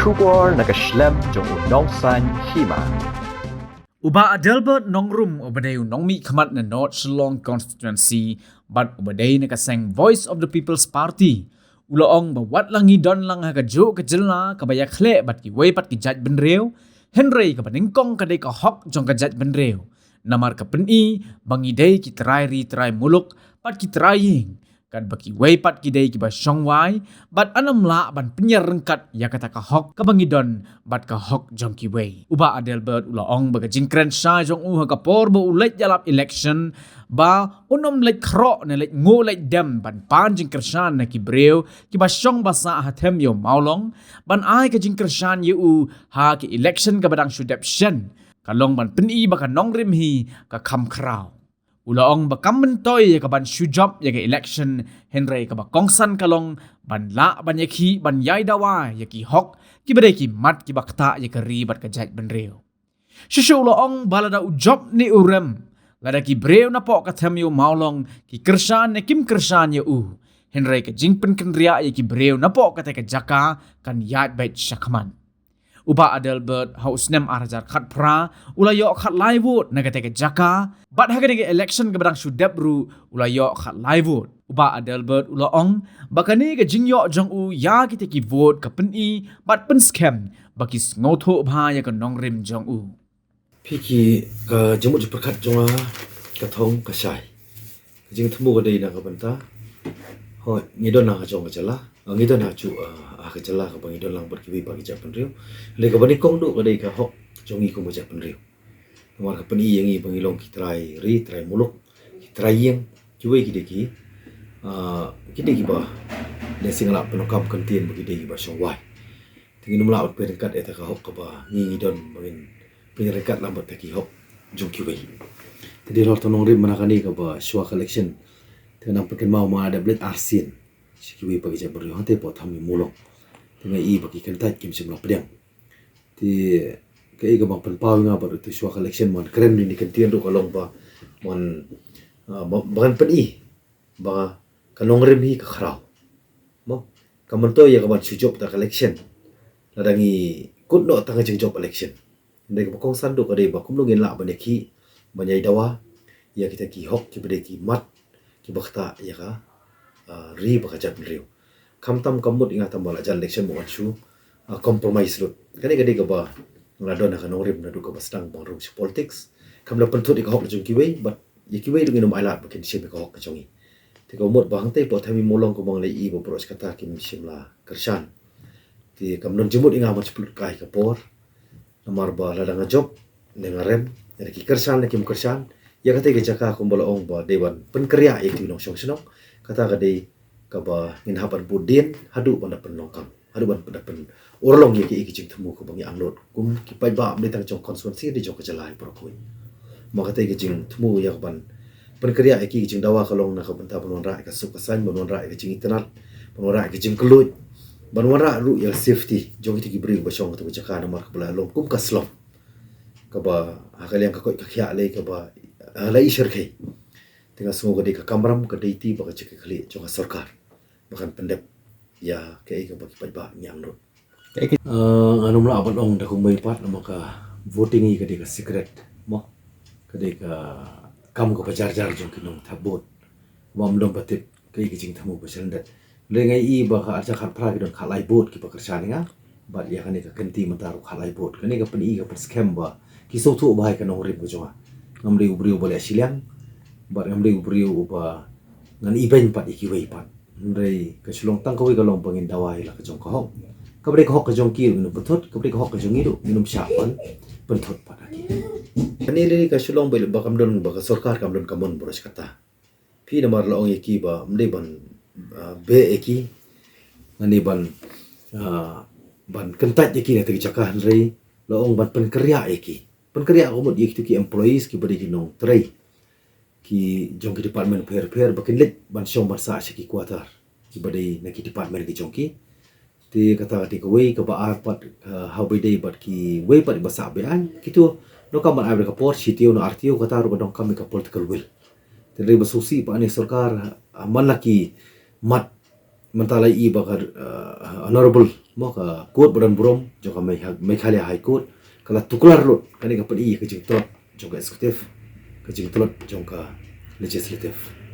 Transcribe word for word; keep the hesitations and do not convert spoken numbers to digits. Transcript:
Khubor na ka shlem jong u nongsaiñ hima. U Bah Adelbert Nongrum uba dei u nongmihkhmat na North Shillong Constituency bad uba dei na ka seng Voice of the People's Party u la ong ba wat la ngi don lang ha kajuh ka jylla kaba ïakhleh bad kiwei pat ki jaitbynriew, hynrei kaba nyngkong ka dei ka hok jong ka jaitbynriew. Namar ka pyni ba ngi dei ki trai ri trai muluk bad ki trai ïing, katba kiwei pat ki dei kiba shong wai bad ym lah ban pynïar ryngkat ïa kata ka hok kaba ngi don bad ka hok jong kiwei. U Bah Adelbert u la ong ba ka jingkren shai jong u ha ka por ba u leit ïalap election ba un ym leit khroh ne leit nguh leit dem ban pan jingkyrshan na ki briew kiba shong ba sah ha them ïew Mawlong ban ai ka jingkyrshan ïa u ha ka election kaba dang shu dep shen, ka long ban pyni ba ka nongrim hi ka kham khraw. U la ong ba kam myntoi ïa ka ban shu jop ïa ka election, hynrei kaba kongsan ka long ban lah ban ïakhih ban ïai dawa ïa ki hok kiba dei ki mat kiba ktah ïa ka ri bad ka jaitbynriew. Shuh shuh u la ong ba lada u jop ne u rem, lada ki briew napoh ka them ïew Mawlong ki kyrshan ne kim kyrshan ïa u, hynrei ka jingpynkynriah ïa ki briew napoh kata ka jaka kan ïaid beit shakhmat. U Bah Adelbert ha u snem ar hajar khatphra u la ïoh khatlai vote na kata ka jaka bad ha kane ka election kaba dang shu dep ruh u la ïoh khatlai vote. U Bah Adelbert u la ong ba kane ka jingïoh jong u ïa kita ki vote ka pyni bad pynskhem ba ki sngewthuh bha ïa ka nongrim jong u. Phi ki, ka jingmut jingpyrkhat jong nga ka thong ka shai. Ka jingthmu ka dei na ka bynta, hooid, ngi don ha ka jong ka jylla, ngi don ha ju, ah, ha ka jylla kaba ngi don lang bad kiwei pat ki jaitbynriew. Hynrei kaba nyngkong duh ka dei ka hok jong ngi kum ka jaitbynriew. Namar ka pyni ïa ngi ba ngi long ki trai ri trai muluk, ki trai ïing, kiwei ki dei ki, ah, ki dei kiba, lehse nga lah pyndonkam kyntien ba ki dei kiba shong wai. Te ngin ym lah ban pynryngkat ïa kata ka hok kaba ngi ngi don ba ngin pynryngkat lang bad kita ki hok jong kiwei. Te dei halor ka nongrim mynta kane kaba shuwa ka election, te ngan pynkynmaw ma dep leit arsien sha kiwei pat ki jaitbynriew hangtei hapoh them ïew Mawlong. Te nga i ba ki kyntait kim shym la pdiang. Te kaei kaba pynpaw ïa nga bad uto shuwa ka election, ban kren ïa kane ka kyntien ruh ka long ba, ban, ah, ba, ban pyni ba ka nongrim hi ka khraw. Mo, ka myntoi ïa ka ban shu jop da ka election lada ngi kut noh tang ka jingjop election. Hynrei kaba kongsan duh ka dei ba kumno ngin lah ban ïakhih ban ïai dawa ïa kita ki hok kiba dei ki mat kiba ktah ïa ka, ah, ri bad ka jaitbynriew. Khamtam kam mut ïa nga tang ba la jan election ba ngan shu, ah, compromise lut. Kane ka dei kaba nga la don ha ka nongrim naduh kaba sdang ba nga rung sha politics. Kam da pynthut ïa ka hok jong kiwei bad ïa kiwei ruh ngin ym ailad ba kin shim ïa ka hok ka jong ngi. Te ka mut ba hangtei hapoh them ïew Mawlong kumba nga la i ba baroh shi katta kim shym la kyrshan. Te kam don jingmut ïa nga ban shu pynlut kai ka por. Namar ba lada nga jop ne nga rem, lada ki kyrshan ne kim kyrshan, ïa katei ka jaka kumba la ong ba dei ban pynkynriah ïa ki nongshong shnong. Kata ka dei kaba ngin hap ban bud dien haduh ban da pynlong kam, haduh ban da pyn-, urlong ïa ki, ïa ki jingthmu kaba ngi angnud kum ki paidbah, ym dei tang jong constituency, dei jong ka jylla hi baroh kawei. Ma katei ka jingthmu ïa ka ban pynkynriah ïa ki, ki jingdawa ka long na ka bynta ban wanrah ïa ka suk ka saiñ, ban wanrah ïa ka jingitynnad, ban wanrah ïa ka jingkylluid, ban wanrah ruh ïa ka safety jong kita ki briew ba shong ha kata ka jaka namar kaba la long kum ka slum kaba ha ka liang ka koit ka khiah lei kaba, ah, la i syrkhei. Te nga sngew ka dei ka kamram, ka dei ti ba ka jaka khlieh jong ka sorkar ba kan pyndep ïa kaei kaba ki paidbah ngi angnud. Ah, ngan ym lah ban ong da kumwei pat namar ka voting hi ka dei ka secret, mo. Ka dei ka kam kaba jar jar jong ki nongthep vote. Ba ym don ba tip kaei ka jingthmu ba sha lyndet. Hynrei nga i ba ka ar hajar khatphra ki don khatlai vote kiba kyrshan ïa nga. Bad ïa kane ka kynti mynta ruh khatlai vote. Kane ka pyni ka pynskhem ba ki sngewthuh bha ïa ka nongrim ka jong nga. Ngam dei u briew uba leh shiliang bad ngam dei u briew uba ngan ibeiñ pat ïa kiwei pat. Hynrei ka shu long tang kawei ka long ba ngin dawa ïa la ka jong ka hok. Kaba dei ka hok ka jong ki ruh ngin ym pynthut, kaba dei ka hok ka jong ngi ruh ngin ym shah ban pynthut pat ha ki. Kane lei ka shu long ba, ba kam don, ba ka sorkar kam don ka mon baroh shi katta. Phi, namar la ong ïa ki ba ym dei ban, ah, beh ïa ki, ngan dei ban, ah, ban kyntait ïa ki na kata ka jaka, hynrei la ong ban pynkynriah ïa ki. Pynkynriah ka mut ïa kito ki employees kiba dei ki nongtrei ki jong ki department pher pher ba kin leit ban shong ban sah sha ki quarter kiba dei na ki department ki jong ki. Te kata ka dei kawei, kaba ar pat, ah, ha ba ïadei bad kiwei pat ba sah be-aiñ, kito, nangta ban ai bad ka por shi taïew ne ar taïew, kata ruh ka donkam ïa ka political will. Te hynrei ba sngewsih pat ïa kane ka sorkar, ah, man la ki mat, mynta la i ba ka, ah, Honorable Mo ka court ba don burom jong ka Megha- Meghalaya High Court ka la tuklar lut kane ka pyni ka jingtlot jong ka executive, ka jingtlot jong ka legislative.